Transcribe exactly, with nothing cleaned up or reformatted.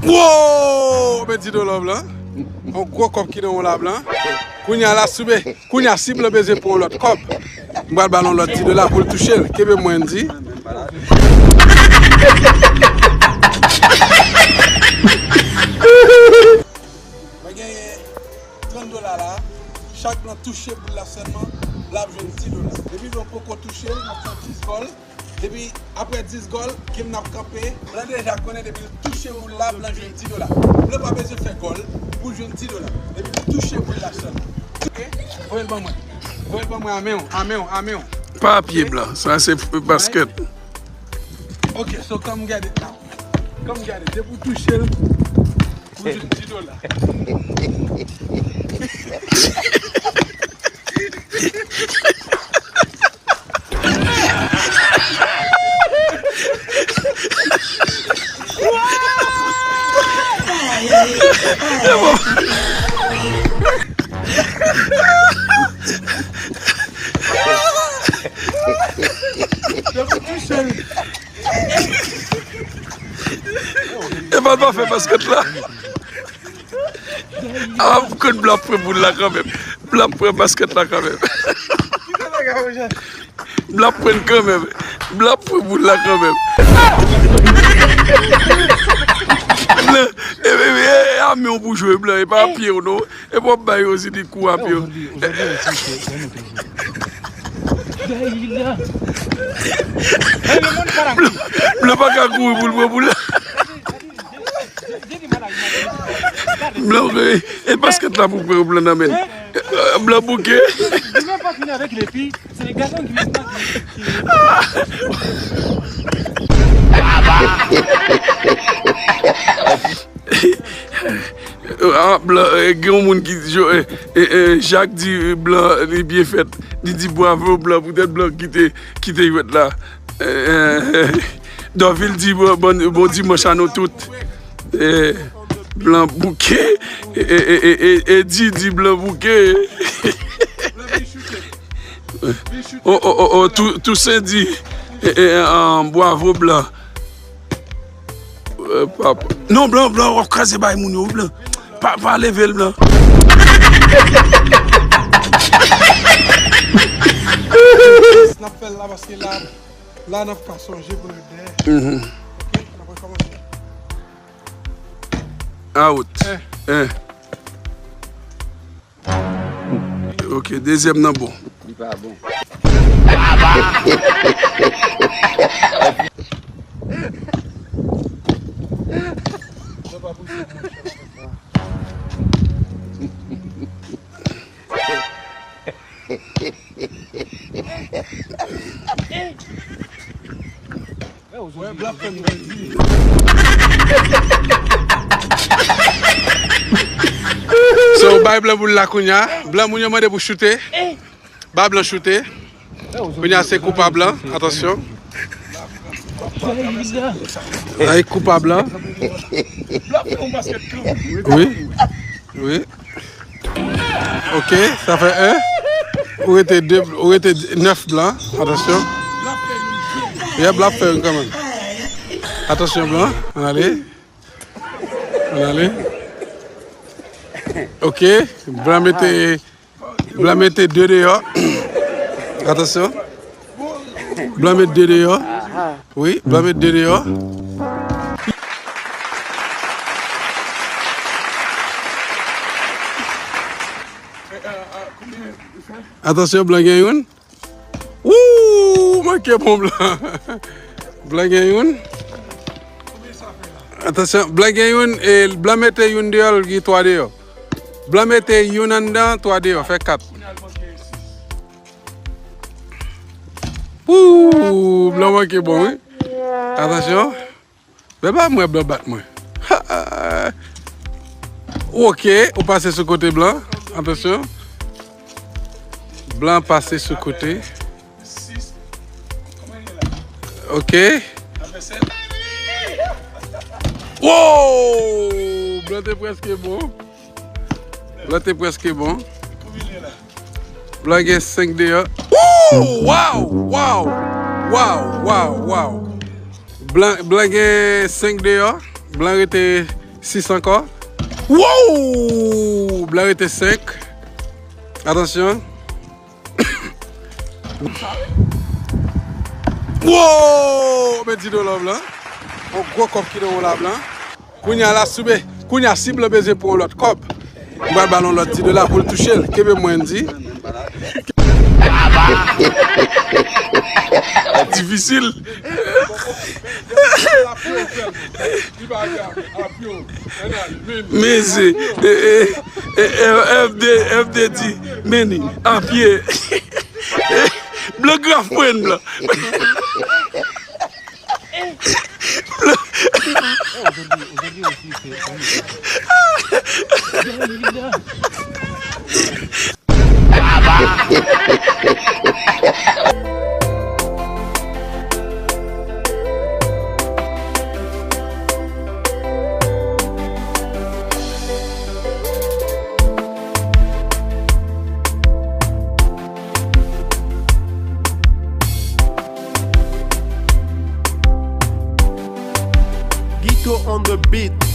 Wow! Men ti dola blan. Yon gwo kòb ki nan men w la blan. Kounye a la, si w be-, kounye a, si blan bezwen pran yon lòt kòb, m pral ba l yon lòt ti dola pou l touche l. Kenbe mwen di. Mwen genyen trant dola la. Chak blan touche boul la sèlman, l ap jwenn dis dola. Depi blan poko touche l, m ap fè dis gòl. Depi apre dis gòl, game nan ap kanpe. Blan deja konnen depi l touche boul la, blan jwenn dis dola. Blan pa bezwen fè gòl pou l jwenn dis dola. Depi l touche boul la sèlman. Ok? Voye l ban mwen. Voye l ban mwen a men w, a men w, a men w. Pa a pye blan, sa se f-, baskèt. Ok, so kòm gade la. Kòm gade, depi w touche l, ou jwenn dis dola. Epa l pa fè baskèt la. Ah, kote blan ap pran boul la kanmenm. Blan ap pran baskèt la kanmenm. Blan ap pran kanmenm. Blan ap pran boul la kanmenm. Blan, e, e, e, e, a men w pou jwe blan, e pa a pye w non. E pa w ap bay yo si li kou a pye w. Blan, blan pa ka kouri pou l pran boul la. Blan, e, e baskèt la pou pran blan nan men l. E, blan bouke. Ah, blan, e, gen yon moun ki di, e, e, e, Jak di, e, blan, li byen fèt. Li di bwavo blan, poutèt blan kite, kite jwèt la. E, e, e, Dòvil di bon, bon, bon dimanch a nou tout. E, blan bouke, e, e, e, e, e, Edi di blan bouke. O, o, o, o, Tou-, Tousen di, e, e, e, bwavo blan. E, papa. Non, blan, blan, w ap kraze bay moun yo, wi, blan. Pa, pa leve l, blan. N ap fè l la, paske la, la, n ap ka sonje pou nou dèyè. Mhm. Ok, n ap rekòmanse. Out. Eh. Eh. Ok, dezyèm nan bon. Li pa bon. So, bay blan boul la kounye a. Blan, moun yo mande pou choute. Ba blan choute. Kounye a se kou pa blan. Atansyon. Ay, kou pa blan. Wi. Wi. Ok, sa fè en. Ou rete de, ou rete nèf blan. Atansyon. Yeah, blan ap fè youn kanmenm. Atansyon, blan. Ann ale. Ann ale. Ok, blan mete, blan mete de deyò. Atansyon. Blan met de deyò. Wi, blan met de deyò. Atansyon, blan gen youn. Wouw, manke bon blan. Blan gen youn. Atansyon, blan gen youn, e blan mete youn deyò, l gen twa deyò. Blan mete youn anndan, twa deyò, fè kat. Wouw, blan manke bon, wi. Atansyon. Men pa mwen blan bat mwen. Ha! Ok, ou pase sou kote blan. Atansyon. Blan pase sou kote. Ok. Wow! Blan te prèske bon. Blan te prèske bon. Blan gen senk deyò. Woo! Wow! Wow! Wow! Wow! Wow! Blan, blan gen senk deyò. Blan rete sis ankò. Wow! Blan rete senk. Atansyon. Wow! Men di dola blan. Yon gwo kòb ki nan men w la blan. Kounye a la, si w be-, kounye a, si blan bezwen pran yon lòt kòb, m pral ba l yon lòt di dola pou l touche l. Kenbe mwen, di. Difisil. Men se, e, e, e, e, F D, F D di, men ni, apye. Blan graf mwen, blan. Guito on the beat.